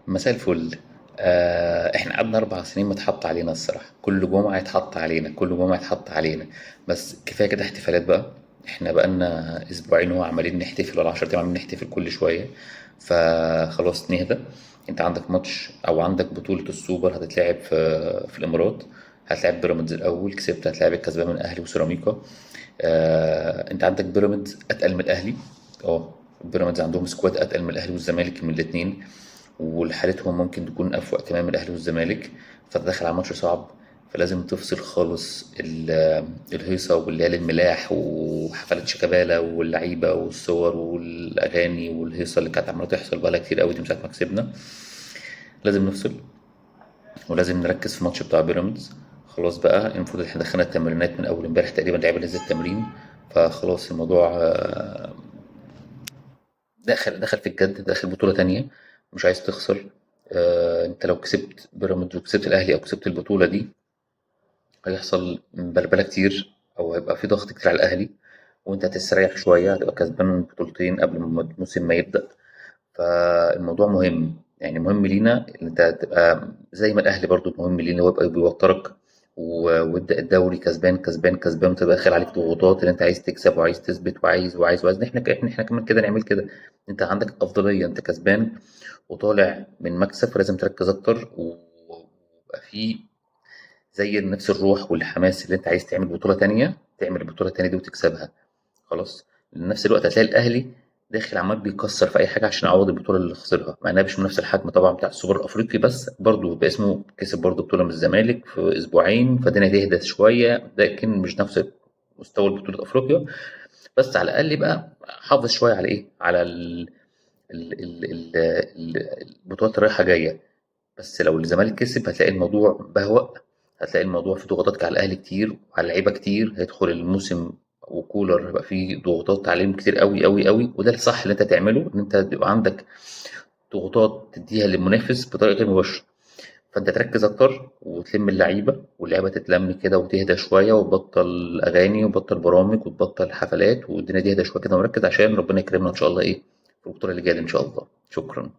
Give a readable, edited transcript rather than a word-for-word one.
مساء الفل. احنا قعدنا 4 سنين متحط علينا الصراحه، كل جمعه يتحط علينا، كل جمعه يتحط علينا. بس كفاية كده احتفالات بقى. احنا بقالنا اسبوعين هو عمالين نحتفل، ولا 10 ايام عمالين نحتفل كل شويه. فخلاص نهدى. انت عندك ماتش او عندك بطوله السوبر هتتلعب في الامارات. هتلعب بيراميدز الاول، كسبت هتلعب الكسبان من الاهلي وسيراميكا. انت عندك بيراميدز اتقل من الاهلي. اه، بيراميدز عندهم squad اتقل من الاهلي والزمالك من الاثنين، وحالتهم ممكن تكون أفوق كمان من الأهلي والزمالك. فتدخل على ماتش صعب، فلازم تفصل خالص الهيصة والليالي الملاح وحفلات شيكابالا واللعيبة والصور والأغاني والهيصة اللي كانت عمالة تحصل بقالها كتير قوي دي من ساعة ما كسبنا. لازم نفصل، ولازم نركز في الماتش بتاع بيراميدز. خلاص بقى، المفروض احنا دخلنا التمرينات من أول امبارح تقريبا، اللعيبة نزلت التمرين. فخلاص الموضوع دخل في الجد، داخل بطولة تانية، مش عايز تخسر. انت لو كسبت بيراميدز وكسبت الاهلي او كسبت البطولة دي، هيحصل بلبلة كتير، او هيبقى في ضغط كتير على الاهلي، وانت هتستريح شوية، هتبقى كسبان بطولتين قبل ما الموسم ما يبدأ. فالموضوع مهم، يعني مهم لينا ان انت تبقى زي ما الاهلي برضو مهم لينا، ويبقى بيوترك ويبدا الدوري كسبان كسبان كسبان، وتبقى داخل عليك ضغوطات ان انت عايز تكسب وعايز تثبت وعايز وعايز وعايز. احنا كمان كده نعمل كده. انت عندك افضليه، انت كسبان وطالع من مكسب، فلازم تركز اكتر ويبقى في زي نفس الروح والحماس اللي انت عايز تعمل بطوله تانية، تعمل البطولة التانية دي وتكسبها. خلاص، لنفس الوقت هتلاقي الاهلي داخل عمال بيكسر في اي حاجة عشان يعوض البطولة اللي خسرها، مع انها مش من نفس الحجم طبعا بتاع السوبر الافريقي، بس برضه باسمه كسب برضه بطوله من الزمالك في اسبوعين، فالدنيا تهدى شويه، لكن مش نفس مستوى بطوله افريقيا. بس على الاقل يبقى حافظ شوية على ايه، على ال ال ال البطولات الرايحه جايه. بس لو الزمالك كسب هتلاقي الموضوع بهوأ، هتلاقي الموضوع فيه ضغوطات على الاهلي كتير وعلى اللعيبة كتير، هيدخل الموسم وكولر هيبقى فيه ضغوطات عليهم كتير قوي قوي قوي. وده الصح اللي انت تعمله، ان انت يبقى عندك ضغوطات تديها للمنافس بطريقة غير مباشره. فانت تركز اكتر وتلم اللعيبه، واللعيبة تتلم كده وتهدى شويه، وتبطل اغاني وتبطل برامج وتبطل حفلات، والدنيا تهدى شوية كده، ونركز عشان ربنا يكرمنا ان شاء الله ايه في البطولة اللي جاية دي ان شاء الله. شكرا.